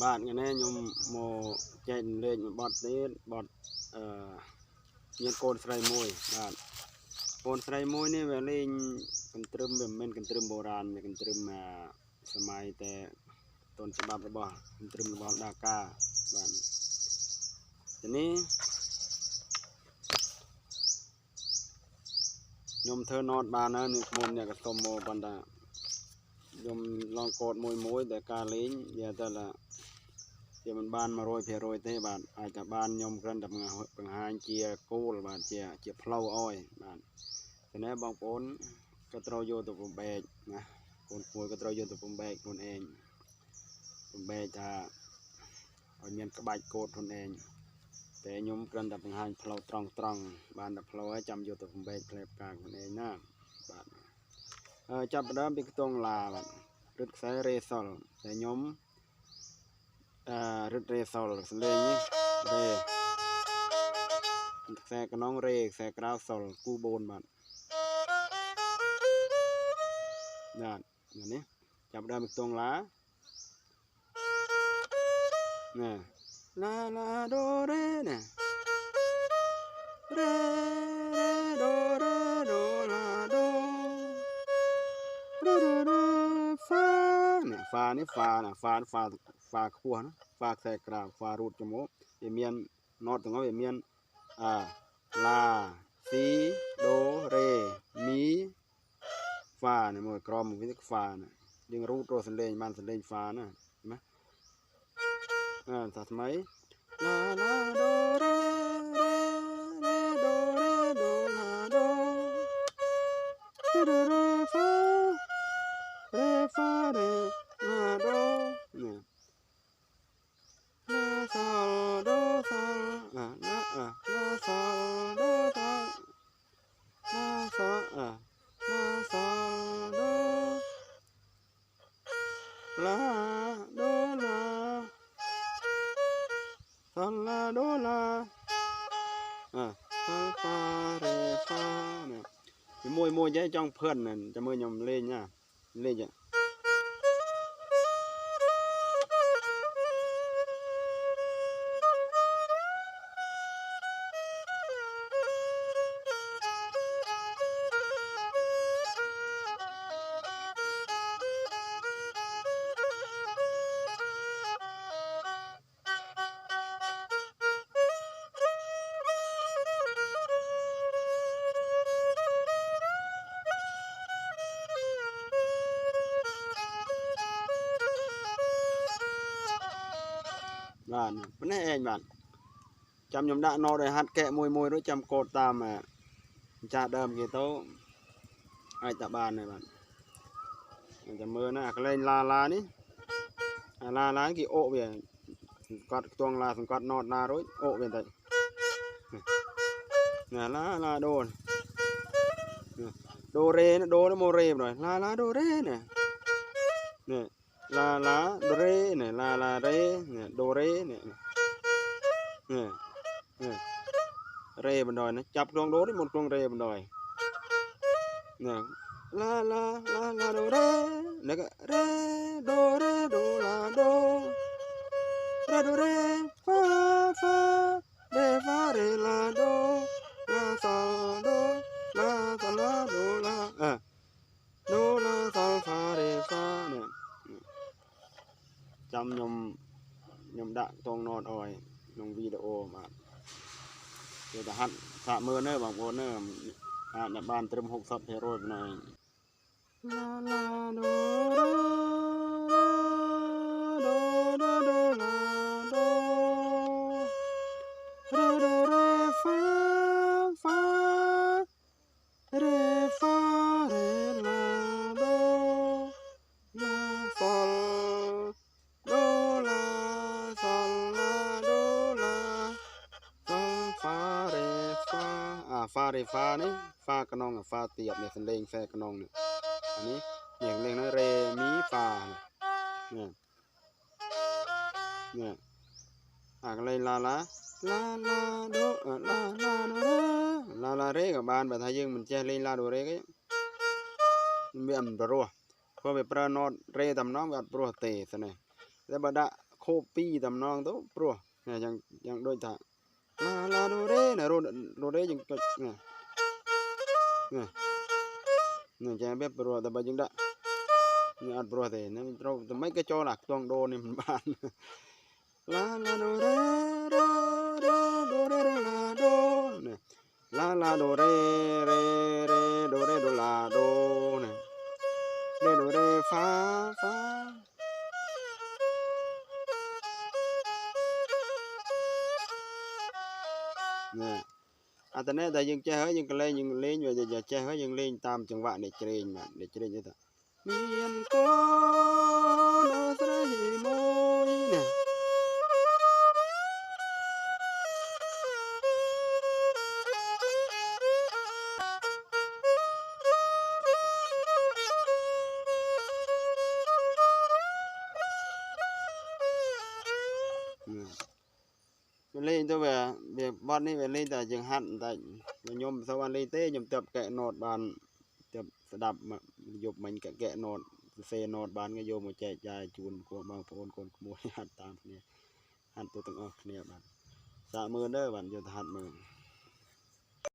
បាទថ្ងៃនេះខ្ញុំមកចែករំលែកមួយបទទៀតបទអឺមានកូនស្រីមួយបាទកូនស្រីមួយនេះវាលេងកន្ទ្រឹមវាមិនមែនកន្ទ្រឹមបុរាណវាកន្ទ្រឹមអាសម័យតែតនច្បាប់របស់កន្ទ្រឹមរបស់ដាកាបាទទីនេះខ្ញុំធ្វើណតបានហើយនឹងខ្ញុំអ្នកក៏សុំមកប៉ុន្តែខ្ញុំឡងកោតមួយមួយតែការលេងវាទៅឡាជាមិនបាន 100% ទេបាទអាចតែបានខ្ញុំគ្រាន់តែបង្ហាញជាគោលបាទជាផ្លូវអោយបាទតែនេះបងប្អូនក៏ត្រូវយកទៅបំបែកណាកូនក្មួយក៏ត្រូវយកទៅបំបែកខ្លួនឯងបំបែកថាឲ្យមានក្បាច់កោតខ្លួនឯងតែខ្ញុំគ្រាន់តែបង្ហាញផ្លូវត្រង់ត្រង់បានតែផ្លូវហើយចាំយកទៅបំបែកផ្លែផ្កាខ្លួនឯងណាបាទចាប់ផ្ដើមពីខ្ទង់ឡាបាទរឹតខ្សែរេសុលតែខ្ញុំរឹតរេសុលសលេងនេះរេខ្សែកណងរេខ្សែក្រៅសុលគូបូនបាទបាទនេះចាប់ដើមពីខ្ទង់ឡាណាឡាឡាដូរេណារេរេដូរេដូឡាដូរេរេហ្វានេះហ្វានេះហ្វាណាហ្វាហ្វាហ្វាខ្ពស់ណាហ្វាខ្សែក្រៅហ្វារូតច្មោកវាមានណតទាំងអស់វាមានអាឡាស៊ីដូរេមីហ្វានេះមួយក្រមវាហ្វាណាយើងរូតរកសំឡេងបានសំឡេងហ្វាណាណាអើថាថ្មីឡាឡាដូរេរេរេដូរេដូឡាដូរេរេហ្វារេហ្វារេឡាដូនេះឡាសាល់ដូសាល់អាឡាអាឡាសាល់ដូសាល់ឡាសាល់អាឡាសាល់ដូឡាដូឡាសាល់ឡាដូឡាអាសាល់ហ្វារេហ្វានេះមួយមួយចេះចង់ភឿនចាំមើលខ្ញុំលេងណាលេង បាទប៉ុណ្ណេះឯងបាទចាំខ្ញុំដាក់ណតឲ្យហាត់កែមួយមួយរួចចាំកូដតាមម្ចាស់ដើមគេទៅអាចតាបានហើយបាទចាំមើលណាអាកលែងឡាឡានេះអាឡាឡាគេអូវាសង្កត់ខ្ទង់ឡាសង្កត់ណតឡារួចអូវាបន្តិចណាឡាឡាដូដូរេដូមករេម្ដងឡាឡាដូរេណានេះឡាឡាដូរេនេះឡាឡារេនេះដូរេនេះនេះនេះរេបណ្ដោយណាចាប់ខ្ទង់ដូនេះមុនខ្ទង់រេបណ្ដោយណាឡាឡាឡាឡាដូរេនេះក៏រេដូរេដូឡាដូរេដូរេហ្វាហ្វារេហ្វារេឡាដូឡាសាល់ដូឡាសាឡាដូឡាអ่ะដូឡាសាល់ហ្វារេហ្វានេះចាំខ្ញុំដាក់តងណតអោយក្នុងវីដេអូបាទគេទៅហាត់សាកមើលនៅបងប្អូននៅអាចបានត្រឹម 60% ប៉ុណ្ណោះឡាឡាដូរេដូដូដូឡាដូរេដូរេហ្វាហ្វារេហ្វារេឡាដូឡាសូលដូឡាសូលឡាដូឡាសូលហ្វារេហ្វាអាហ្វារេហ្វានេះហ្វាកណងហ្វាទៀបនេះសំឡេងខ្សែកណងនេះអានេះនេះសំឡេងនោះរេមីហ្វានេះនេះអាកន្លែងឡាឡាឡាឡាដូឡាឡាដូឡាឡារេក៏បានបើថាយើងមិនចេះលេងឡាដូរេគេវាមិនព្រោះព្រោះវាប្រើណតរេតែម្ដងវាអត់ព្រោះទេស្នេះតែបើដាក់ ខូប2តំណងទៅ ព្រោះយ៉ាងយ៉ាងដូចថាឡាឡាដូរ៉េណា រ៉ូដូរ៉េ យើងចុចណាណានឹងចាំវា ព្រោះតែបើយើងដាក់នេះអត់ព្រោះទេ នឹងត្រូវតែមិនក៏ចូលអាខ្ទង់ដូនេះមិនបាន ឡាឡាដូរ៉េរ៉េរ៉េដូរ៉េឡាដូណា ឡាឡាដូរ៉េរ៉េរ៉េដូរ៉េដូឡាដូណា រ៉េដូរ៉េហ្វាហ្វាណា។ អាតនេះដែលយើងចេះហើយ យើងក៏លេង យើងលេងវាចេះហើយ យើងលេងតាមចង្វាក់នៃច្រេង បាទ នៃច្រេងទៅថាមានកូនស្រីមួយណា វាលេងទៅ វាបត់នេះវាលេងតែយើងហាត់បន្តិច ខ្ញុំមិនសូវបានលេងទេ ខ្ញុំទៅកែណូតបាន ទៅស្ដាប់យប់មិញ កែកែណូត សរសេរណូតបាន គេយកមកចែកចាយជូនគូបងប្អូនកូនក្មួយហាត់តាមគ្នា ហាត់ទៅទាំងអស់គ្នា បាទ សាកមើលទៅ បាទ យកទៅហាត់មើល។